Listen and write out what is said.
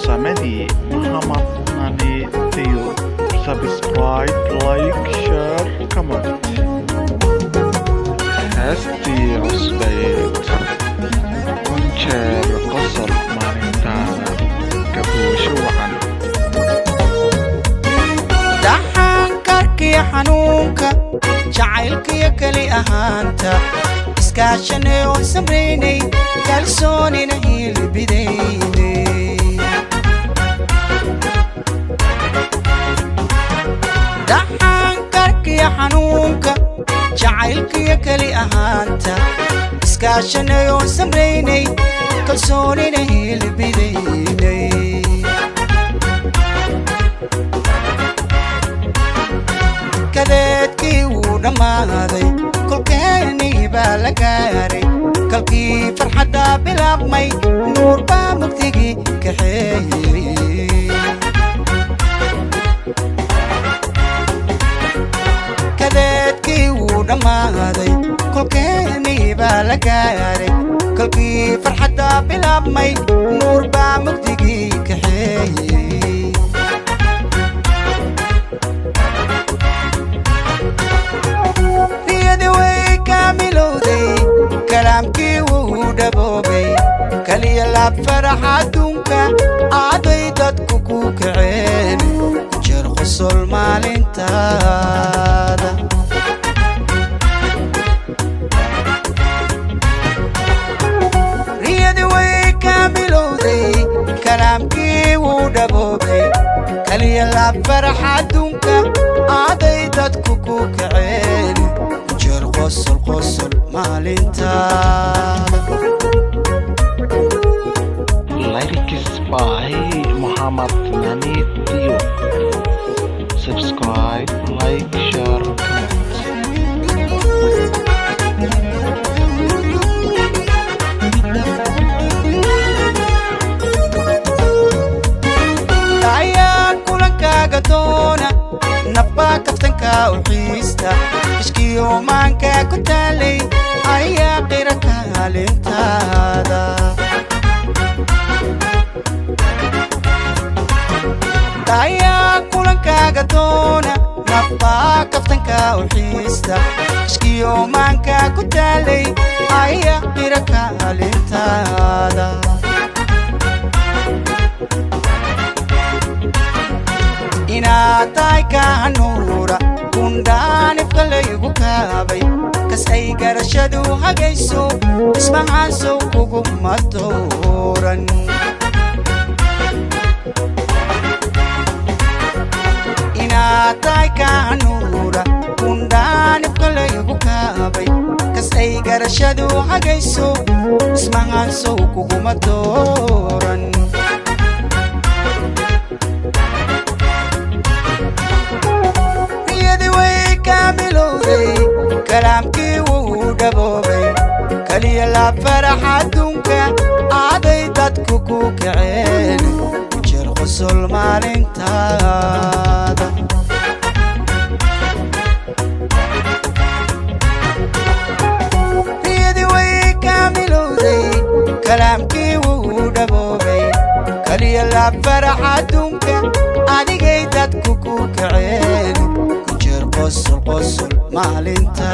Farsamadii Muhammad Nani Theo. Subscribe, like, share, comment. Heestii cusbeyd, kun jeer qosol maalintaada. Kaboosho wacan. Dhaxaankarkiyo xanuunka jacaylkiyo keli ahaanta, iskaashanay oon samraynay, kalsoonina hiilbidaynay. Dhaxaankarkiyo xanuunka jacaylkiyo keli ahaanta, iskaashanay oon samraynay, kalsoonina hiilbidaynay. Kadeedkii wuu dhammaaday, kolkeenii baa la gaaray, kalkii farxaddaa bilaabmay, nuur baa mugdigii kaxeeyey. Kadeedkii wuu dhammaaday, kolkeenii baa la gaaray, kalkii farxaddaa bilaabmay, nuur baa mugdigii kaxeeyey. Riyadi way kaamilowday, kalaamkii wuu dhaboobay, kaliya laab farax adduunka aaday dadku ku kaceen, jeer qosol maalintaada. Riyadi way kaamilowday, kalaamkii wuu dhaboobay, kaliya laab farax adduunka aaday dadku ku kaceen, jeer qosol qosol maalintaada. Lyrics by Muhammad Nani Theo. Subscribe, like, share, comment. Ayaa kulankaaga doona, nabbaa kaftanka u xiista, ishkiyo maanka ku taalay ayaa qira kaalintaada. Ayaa kulankaaga doona, nabbaa kaftanka u xiista, ishkiyo maanka ku taalay ayaa qira kaalintaada. Inaad tahay kahanuura kundhaanifka laygu kaabay, kas ay garashadu hagayso, ismahaansow kuguma dooran. Inaad tahay kahanuura kundhaanifka laygu kaabay, kas ay garashadu hagayso, ismahaansow kuguma dooran. Riyadi way kaamilowday, kalaamkii wuu dhaboobay, kaliya laab farax adduunka aaday dadku ku kaceen, jeer qosol maalintaada. Riyadi way kaamilowday, kalaamkii wuu dhaboobay, kaliya laab farax adduunka adigay dadku ku kaceen, jeer qosol qosol maalinta.